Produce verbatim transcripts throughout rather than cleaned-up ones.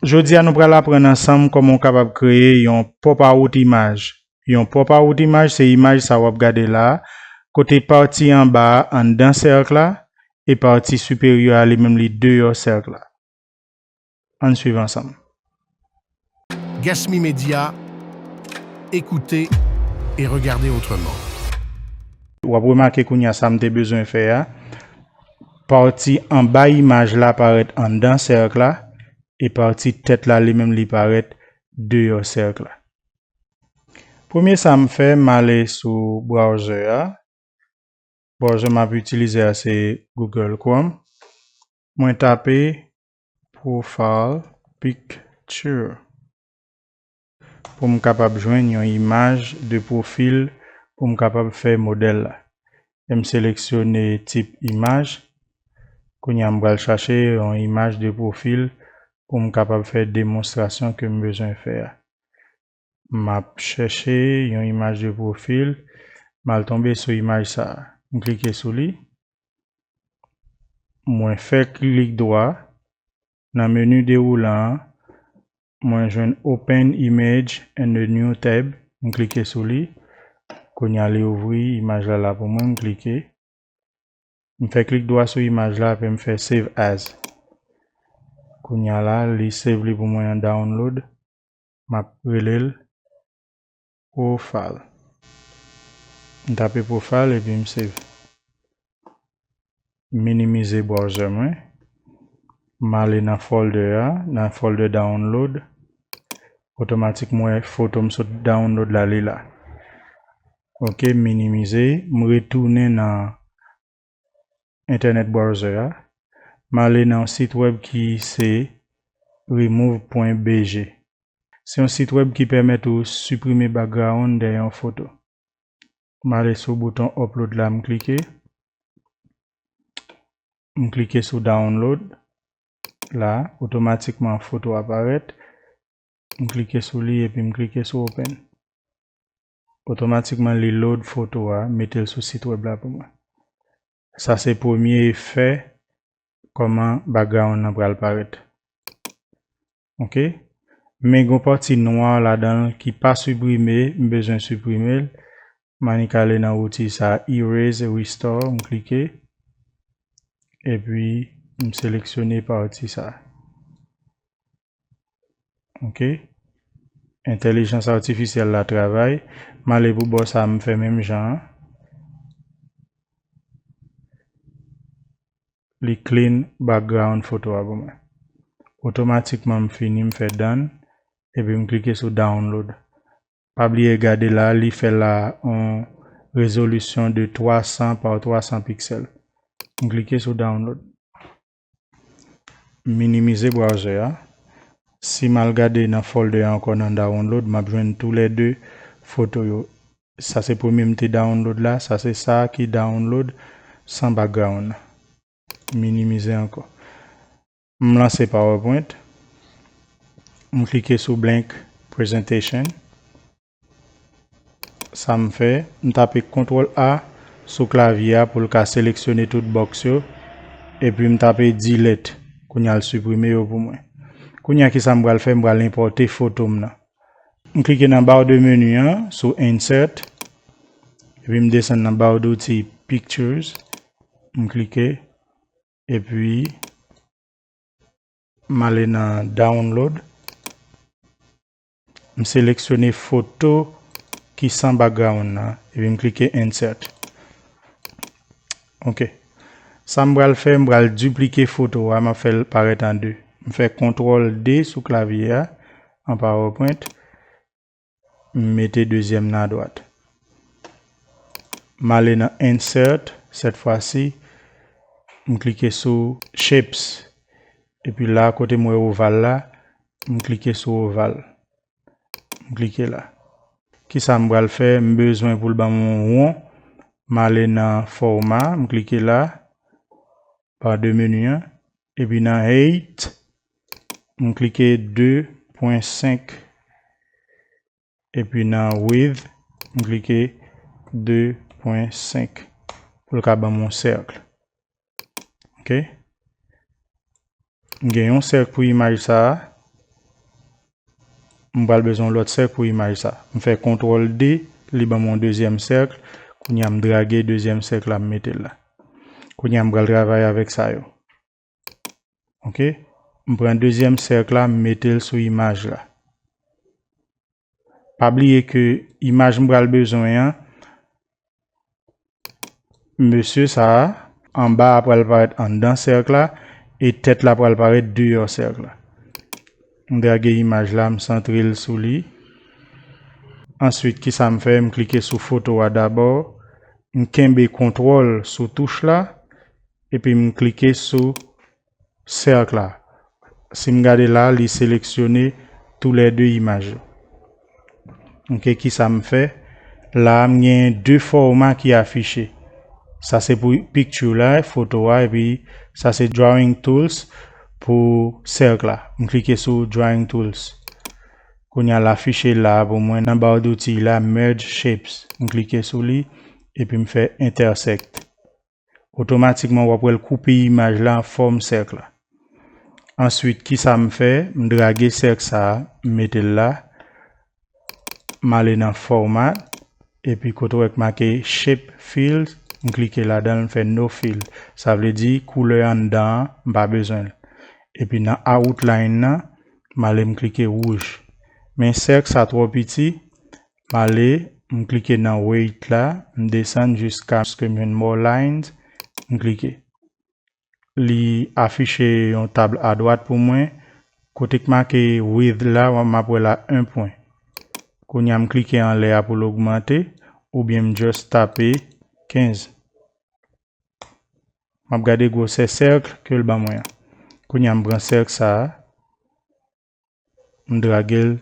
Jodi a, nou pral aprann ansanm kòman w kapab kreye yon pop out imaj. Yon pop out imaj se imaj sa w ap gade la a, kote pati anba a anndan sèk la e pati siperyè a li menm li deyò sèk la. Ann swiv ansanm. Guess Me Media, écoutez et regardez autrement. W ap remake kounye a sa m te bezwen fè a. Pati anba imaj la parèt anndan sèk la e pati tèt la li menm li parèt deyò sèk la. Premye sa m fè, m ale sou browser a. Browser m ap itilize a se Google Chrome. Mwen tape profile picture pou m kapab jwenn yon imaj de pwofil pou m kapab fè modèl la. E m seleksyone tip imaj. Kounye a m pral chache yon imaj de pwofil pou m kapab fè demonstrasyon ke m bezwen fè a. M ap chèche yon imaj de pwofil. M al tonbe sou imaj sa a. M klike sou li. Mwen fè klik dwa. Nan meni dewoulan an, mwen jwenn Open Image in a New Tab. M klike sou li. Kounye a li ouvri imaj la la pou mwen. M klike. M fè klik dwa sou imaj la epi m fè Save As. Kounye a la, li save li pou mwen an download. M ap rele l Profile. M tape Profile epi m save. M minimize browser mwen. M ale nan folder a, nan folder download. Otomatik m wè foto m sot download la, li la. Ok, m minimize. M retounen nan internet browser a. M ale nan yon sit web ki se remove pwen B G. Se yon sit web ki pèmèt ou siprime background dèyè yon foto. M ale sou bouton upload la, m klike. M klike sou download. La, otomatikman foto a parèt. M klike sou li epi m klike sou open. Otomatikman li load foto a, mete l sou sit web la pou mwen. Sa se premye efè kòman background nan pral parèt. Ok? Men gon pati nwa ladan l ki pa siprime, m bezwen siprime l. M annik ale nan wouti sa, Erase, Restore, m klike. Epi, m seleksyone pati sa. Ok? Entèlijans atifisyèl la travay. M ale pou bò sa, m fè menm jan an. Li clean background foto a pou mwen. Otomatikman, m fini, m fè done. Epi m klike sou download. Pa bliye gade la, li fè la yon rezolisyon de twa san pa twa san piksèl. M klike sou download. M minimize browser a. Si m al gade nan folder a ankò nan download, m ap jwenn toulède foto yo. Sa se premye m te download la, sa se sa ki download san background. M minimize ankò. M lanse PowerPoint. M klike sou blank presentation. Sa m fè, m tape kontwòl A sou klavye a pou l ka seleksyone tout box yo. Epi m tape delete. Kounye a l siprime yo pou mwen. Kounye a ki sa m pral fè, m pral enpòte foto m nan. M klike nan barre de menu an sou Insert. Epi m desann nan barre d'outils Pictures. M klike. Epi m ale nan Download. M seleksyone foto ki san background nan. Epi m klike Insert. Ok. Sa m pral fè, m pral diplike foto a, m ap fè l parèt an de. M fè kontwòl D sou klavye a, an PowerPoint. M mete dezyèm nan adwat. M ale nan Insert, sèt fwa si, m klike sou Shapes. Epi la, kote m wè oval la, m klike sou oval. M klike la. Kisa m pral fè? M bezwen pou l ban m yon won. M ale nan fòma, m klike la. Barre de menu an. Epi nan height, m klike de pwen senk. Epi nan width, m klike de pwen senk. Pou l ka ban m yon sèk. Ok. M gen yon sèk pou imaj sa a. M pral bezwen yon lòt sèk pou imaj sa. M fè kontwòl D, li ban m yon dezyèm sèk. Kounye a m drage dezyèm sèk la, m mete l la. Kounye a m pral travay avèk sa yo. Ok? M pran dezyèm sèk la, m mete l sou imaj la. Pa bliye ke imaj m pral bezwen an, mesye sa a, anba a pral parèt anndan sèk la, e tèt la pral parèt deyò sèk la. M drage imaj la, m santre l sou li. Answit, kisa m fè? M klike sou foto a dabò. M kenbe kontwòl sou touch la, epi m klike sou sèk la. Si m gade la, li seleksyone toulède imaj yo. Ok, kisa m fè? La a, m gen de fòma ki afiche. Sa se pou picture la, foto a, epi sa se drawing tools pou sèk la. M klike sou drawing tools. Kounye a l afiche la pou mwen nan ba d'outil la, merge shapes. M klike sou li, epi m fè intersect. Otomatikman, w ap wè l koupe imaj la an fòm sèk la. Answit, kisa m fè? M drage sèk sa a, m mete l la. M ale nan format, epi kote w wè k make shape fill, m klike ladan l, m fè no fill. Sa vle di koulè anndan an, m pa bezwen l. Epi nan outline nan, m ale m klike wouj. Men sèk sa twò piti, m ale, m klike nan weight la, m desann jiskaske m jwenn more lines, m klike. Li afiche yon tab adwat pou mwen. Kote k make width la, m ap wè la en pwen. Kounye a m klike anlè a pou l ogmante, oubyen m just tape kenz. M ap gade gwosè sèk ke l ban mwen an. Kounye a m pran sèk sa a, m drage l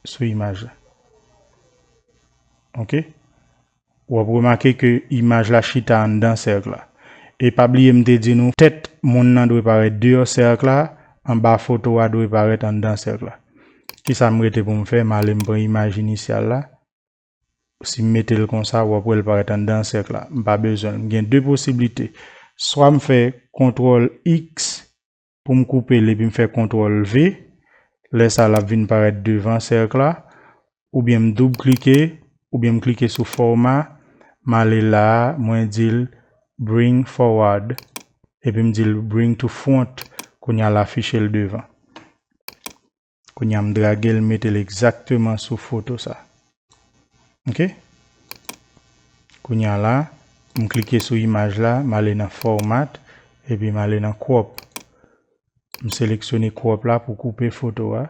sou imaj la. Ok? W ap remake ke imaj la chita anndan sèk la. E pa bliye m te di nou, tèt moun nan dwe parèt deyò sèk la, anba foto a dwe parèt anndan sèk la. Kisa m rete pou m fè? M ale m pran imaj inisyal la. Si m mete l konsa, w ap wè l parèt anndan sèk la. M pa bezwen l. M gen de posiblite. Swa m fè kontwòl X pou m koupe l epi m fè kontwòl V. Lè sa a, l ap vin parèt devan sèk la. Oubyen m doub klike, oubyen m klike sou fòma. M ale la a, mwen di l bring forward. Epi m di l bring to front. Kounye a l afiche l devan. Kounye a m drage l, mete l egzakteman sou foto sa. Ok? Kounye a la, m klike sou imaj la, m ale nan format, epi m ale nan crop. M seleksyone crop la pou koupe foto a.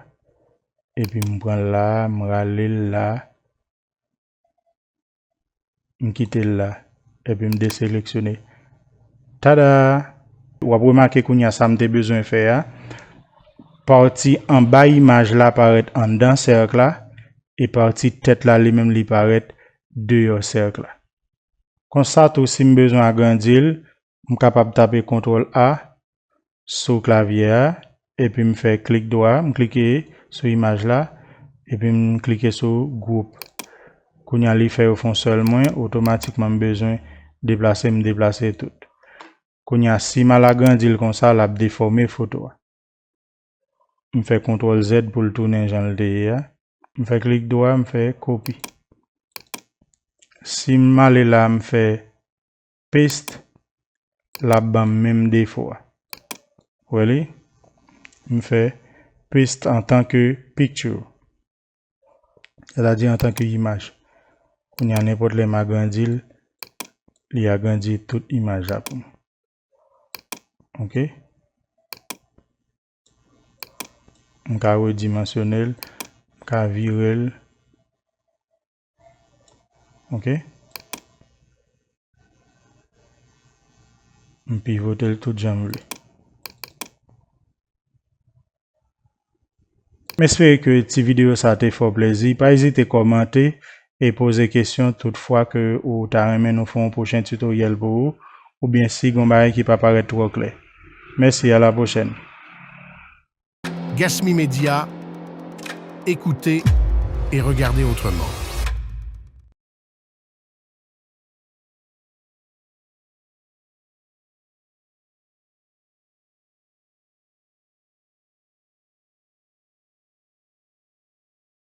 Epi m pran l la, m rale l la. M kite l la. Epi m deseleksyone. Tada! W ap remake kounye a sa m te bezwen fè a. Pati anba imaj la parèt anndan sèk la, e pati tèt la li menm li parèt deyò sèk la. Konsa tou, si m bezwen agrandi l, m kapab tape kontwòl A sou klavye a, epi m fè klik dwa, m klike sou imaj la, epi m klike sou gwoup. Kounye a li fè yo fè yon sèl mwen, otomatikman m bezwen deplase, m deplase tout. Kounye a, si m al agrandi l konsa, l ap defòme foto a. M fè kontwòl Z pou l tounen jan l te ye a. M fè klik dwa, m fè kopi. Si m ale la, m fè paste, l ap ban m menm defo a. Wè li? M fè paste antanke picture. Sètadi antanke imaj. Kounye a, nenpòt lè m agrandi l, li agrandi tout imaj la pou m. Ok? M ka redimansyone l, m ka vire l. Ok? M pivote l tout jan m vle. M espere ke ti videyo sa te fè w plezi. Pa ezite kòmante e poze kesyon toutfwa ke ou ta renmen nou fè yon pwochen tutoriel pou ou, oubyen si gon bagay ki pa parèt twò klè. Mèsi, a la pwochèn. Gasmi Media, écoutez et regardez autrement.